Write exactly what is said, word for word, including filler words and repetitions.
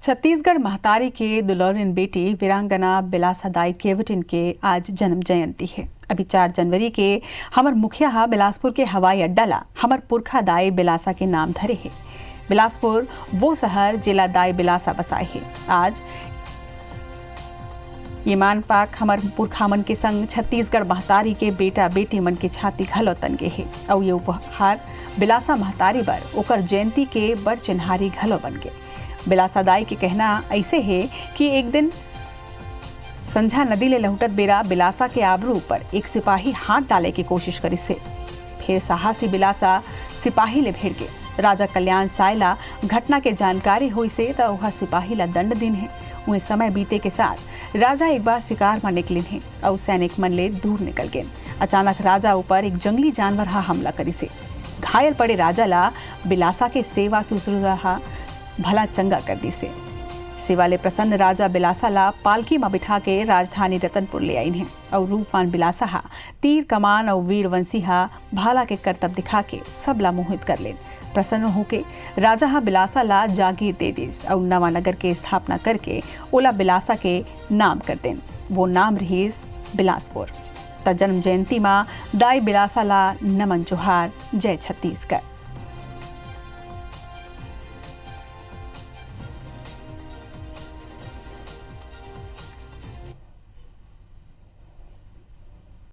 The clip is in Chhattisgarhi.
छत्तीसगढ़ महतारी के दुलौरिन बेटी वीरांगना बिलासा दाई केवटिन के आज जन्म जयंती हे। अभी चार जनवरी के हमर मुखिया ह बिलासपुर के हवाई अड्डा ला हमर पुरखा दाई बिलासा के नाम धरे हे। बिलासपुर वो शहर जेला दाई बिलासा बसाए हे। आज ये मान पाक हमर पुरखा मन के संग छत्तीसगढ़ महतारी के बेटा बेटी मन के छाती घलो तन गे हे। अउ ये उपहार बिलासा महतारी बर ओकर जयंती के बड़ चिन्हारी घलो बन गे। बिलासा दाई के कहना ऐसे हे कि एक दिन संझा नदी ले लहुटत बेरा बिलासा के आबरू ऊपर एक सिपाही हाथ डाले के कोशिश करिस हे। फेर साहसी बिलासा सिपाही ले भिड़ गे। राजा कल्याण साय ला घटना के जानकारी होइस हे त ओहा सिपाही ला दंड दिन हे। उहें समय बीते के साथ राजा एक बार शिकार म निकलिन हे अउ सैनिक मन ले दूर निकल गेन। अचानक राजा ऊपर एक जंगली जानवर हा हमला करिस हे। घायल पड़े राजा ला बिलासा के सेवा सुश्रूषा हा भला चंगा कर दिस हे। सेवा ले प्रसन्न राजा बिलासा ला पालकी म बिठा के राजधानी रतनपुर ले आइन हे अउ रूपवान बिलासा हा तीर कमान अउ वीरवंशी हा भाला के करतब दिखा के सबला मोहित कर लेन। प्रसन्न होके राजा हा बिलासा ला जागीर दे दिस अउ नवा नगर के स्थापना करके ओला बिलासा के नाम कर देन। वो नाम रिहिस बिलासपुर। त जन्म जयंती मा दाई बिलासा ला नमन जोहार। जय छत्तीसगढ़।